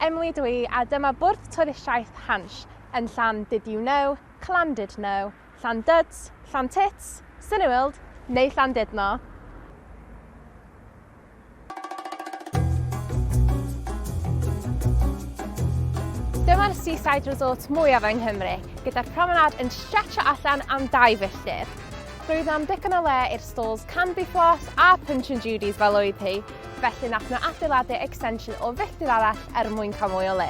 Emily dw i a dyma Bwrdd Twristiaeth Hansh yn Llan Did You Know, Llandudno, Llanduds, Llantits, Cineworld neu Llandudno. Dyma'r seaside resort mwyaf yng Nghymru, gyda'r promenâd yn stretcho allan am 2 filltir. Roedd am digon o le i'r stalls Candy Floss a Punch and Judy's fel oedd hi, felly nath nhw adeiladu extension o filltir arall er mwyn cael mwy o le.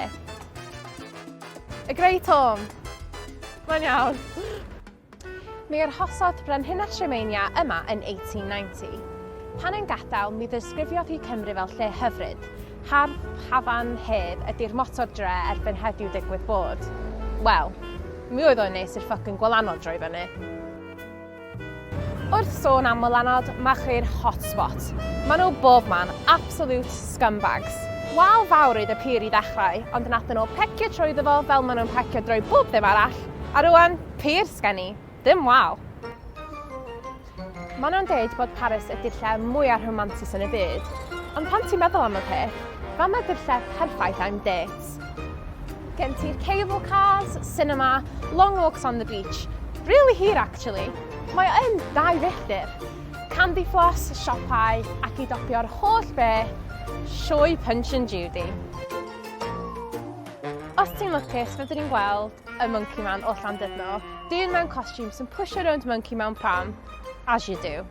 Y Grey Tom! Mae'n iawn. Mi arhosodd Brenhines Romania yma yn 1890. Pan yn gadael, mi ddisgrifiodd hi Cymru fel lle hyfryd. Hardd, hafan, hedd ydi'r motto'r dre erbyn heddiw digwydd bod. Wel, mi oedd o'n nes i'r ffycin gwylanod droi fyny. Wrth sôn am wylanod, ma chi'r hot spot. Ma nhw bob man, absolute scumbags. Wal fawr oedd y pier i ddechrau, ond nathon nhw pecio trwyddo fo fel ma nhw'n pecio drwy bob ddim arall, a rwan, pier sgen i, ddim wal. Ma nhw'n deud bod Paris ydi'r lle mwya rhamantus yn y byd, ond pan ti'n meddwl am y peth, fama ydi'r lle perffaith am dates. Gen ti'r cable cars, cinema, long walks on the beach, really hir actually, mae o yn 2 filltir. Candy floss, siopau, ac i dopio'r holl beth, sioe Punch and Judy. Os ti'n lwcus, fedri ni'n gweld y Monkey Man o Llandudno, dyn mewn costiwm sy'n pwsio rownd monkey mewn pram, as you do.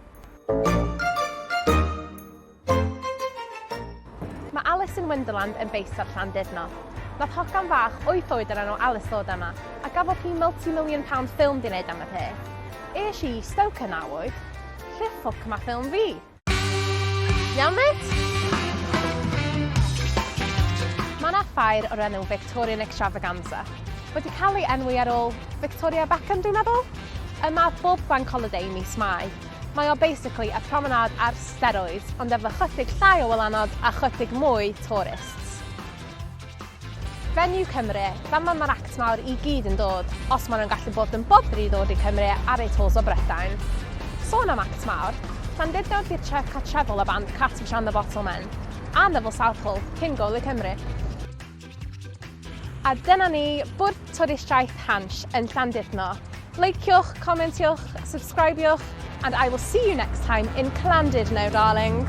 Mae Alice in Wonderland yn based ar Llandudno. Nath hogan fach wyth oed o'r enw Alice ddod yma, a gafodd hi multi-million pound ffilm 'di neud am y peth. Es i i Stoke yn naw oed. Lle ffwc ma ffilm fi? Iawn mêt? Mae 'na ffair o'r enw Victorian Extravaganza. Wedi cael ei enwi ar ôl Victoria Beckham dwi'n meddwl? Yma bob bank holiday mis Mai. Mae o basically y promenâd ar steroids ond efo chydig llai o wylanod a chydig mwy tourists. Venue Cymru, fama ma'r acts mawr i gyd yn dod, os ma nhw'n gallu bod yn bothered i ddod i Cymru ar eu tours o Brydain. Sôn am acts mawr, Llandudno 'di'r tref cartrefol y band Catfish and the Bottlemen, a Neville Southall, cyn gôl i Cymru. A dyna ni, Bwrdd Twristiaeth Hansh yn Llandudno. Leiciwch, comentiwch, subscribiwch, and I will see you next time in Llandudno, darling.